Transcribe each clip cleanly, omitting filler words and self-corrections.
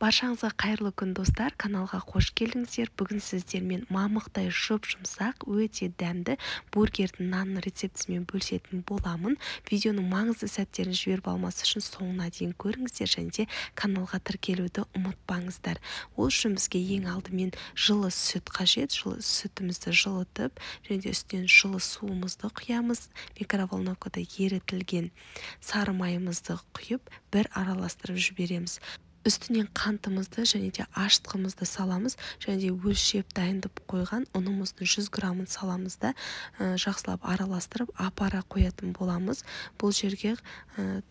Баршаңызға қайырлы күн, достар! Каналға қош келдіңіздер. Бүгін сіздермен мамықтай жұп-жұмсақ, өте дәмді бургердің нанның рецептісімен бөлісетін боламын. Видеоның маңызды сәттерін жіберіп алмас үшін соңына дейін көріңіздер және де каналға тіркелуді ұмытпаңыздар. Ол үшін бізге ең алдымен жылы сүт қажет. Жылы сүтімізді жылытып, және де үстінен жылы суымызды құямыз. Микроволновкада ерітілген сары майымызды құйып, бір араластырып жібереміз. Үстінен қантымызды және де ашытқымызды саламыз, және де өлшеп дайындап қойған ұнымыздың 100 граммын саламыз да, жақсылап араластырып апара қоятын боламыз. Бұл жерге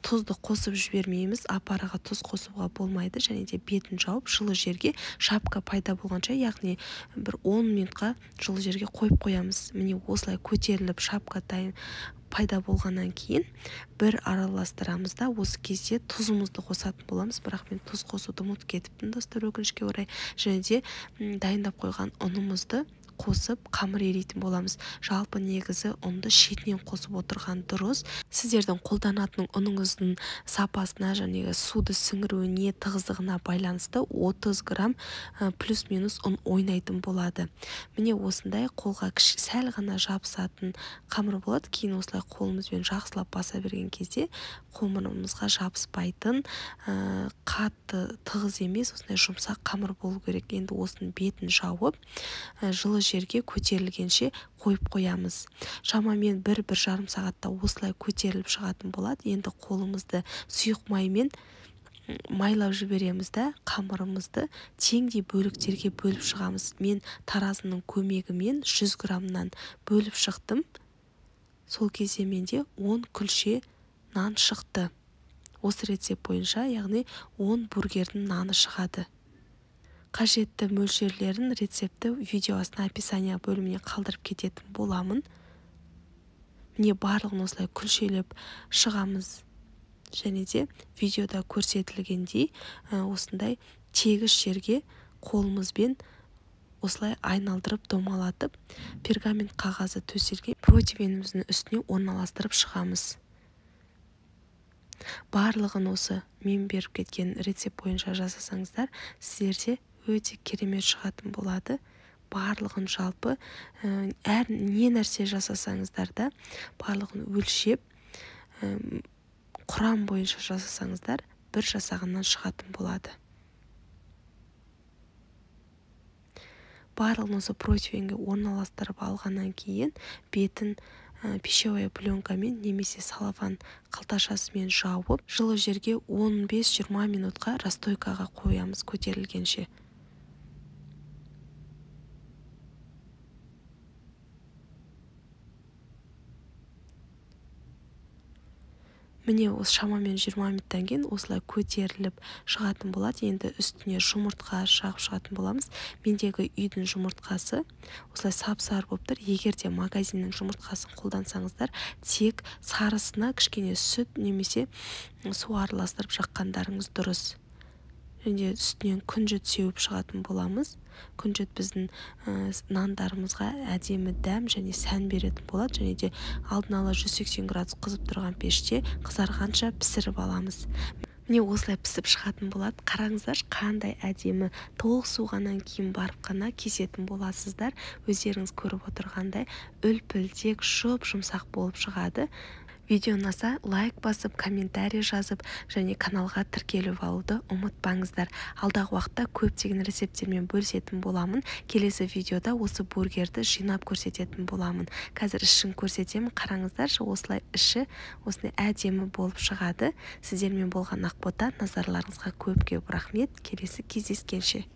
тұзды қосып жібермейміз, апараға тұз қосуға болмайды, және де бетін жауып жылы жерге шапка пайда болғанша, яғни бір 10 минутқа жылы жерге қойып қоямыз. Міне осылай көтеріліп шапка дайын пайда болғаннан кейін бір араластырамыз да, осы кезде тұзымызды қосатын боламыз. Бірақ мен тұз қосуды ұмытып кетіппін, достар, өкінішке орай. Және де дайындап қойған ұнымызды қосып қамыр илейтін боламыз. Жалпы негізі ұнды шетінен қосып отырған дұрыс. Сіздердің қолданатын ұныңыздың сапасына және суды сіңіруіне, тығыздығына байланысты 30 грамм плюс-минус ұн ойнайтын болады. Міне осындай қолға сәл ғана жабысатын қамыр болады. Кейін осылай қолымызбен жақсылап баса берген кезде қамырымызға жабыспайтын, қатты тығыз емес, осындай жұмсақ қамыр болу керек. Енді осының бетін жауып, жылы жерге көтерілгенше қойып қоямыз. Шамамен 1-1,5 сағатта осылай көтеріліп шығатын болады. Енді қолымызды сұйық маймен майлап жібереміз да, қамырымызды теңдей бөліктерге бөліп шығамыз. Мен таразының көмегімен 100 граммнан бөліп шықтым. Сол кезде менде 10 күлше нан шықты. Осы рецепт бойынша, яғни 10 бургердің наны шығады. Қажетті мөлшерлерін рецепті видео астына описание бөліміне қалдырып кететін боламын. Міне барлығын осылай күлшелеп шығамыз. Және де видеода көрсетілгендей осындай тегіс жерге қолымызбен осылай айналдырып домалатып, пергамент қағазы төселген противеніміздің үстіне орналастырып шығамыз. Барлығын осы мен беріп кеткен рецепт бойынша жасасаңыздар, сіздерде өте керемет шығатын болады. Барлығын жалпы әр не нәрсе жасасаңыздар да, барлығын өлшеп, құрам бойынша жасасаңыздар, бір жасағаннан шығатын болады. Барлығын осы противенге орналастырып алғаннан кейін бетін пищевая пленкамен немесе салафан қалташасымен жауып, жылы жерге 15-20 минутқа расстойкаға қоямыз көтерілгенше. Міне осы шамамен 20 минуттан кейін осылай көтеріліп шығатын болады. Енді үстіне жұмыртқа жағып шығатын боламыз. Мендегі үйдің жұмыртқасы осылай сап-сары болып тұр. Егер де магазиннің жұмыртқасын қолдансаңыздар, тек сарысына кішкене сүт немесе су араластырып жаққандарыңыз дұрыс. Және үстінен күнжіт сеуіп шығатын боламыз. Күнжіт біздің нандарымызға әдемі дәм және сән беретін болады. Және де алдын ала 180 градус қызып тұрған пеште қызарғанша пісіріп аламыз. Міне осылай пісіп шығатын болады. Қараңыздаршы, қандай әдемі. Толық суғаннан кейін барып қана кесетін боласыздар. Өздеріңіз көріп отырғандай үлпілдек, жұп-жұмсақ болып шығады. Видео ұнаса лайк басып, комментарий жазып және каналға тіркеліп алуды ұмытпаңыздар. Алдағы уақытта көптеген рецепттермен бөлісетін боламын. Келесі видеода осы бургерді жинап көрсететін боламын. Қазір ішін көрсетемін. Қараңыздаршы, осылай іші осындай әдемі болып шығады. Сіздермен болған Ақбота, назарларыңызға көп-көп рахмет. Келесі кездескенше.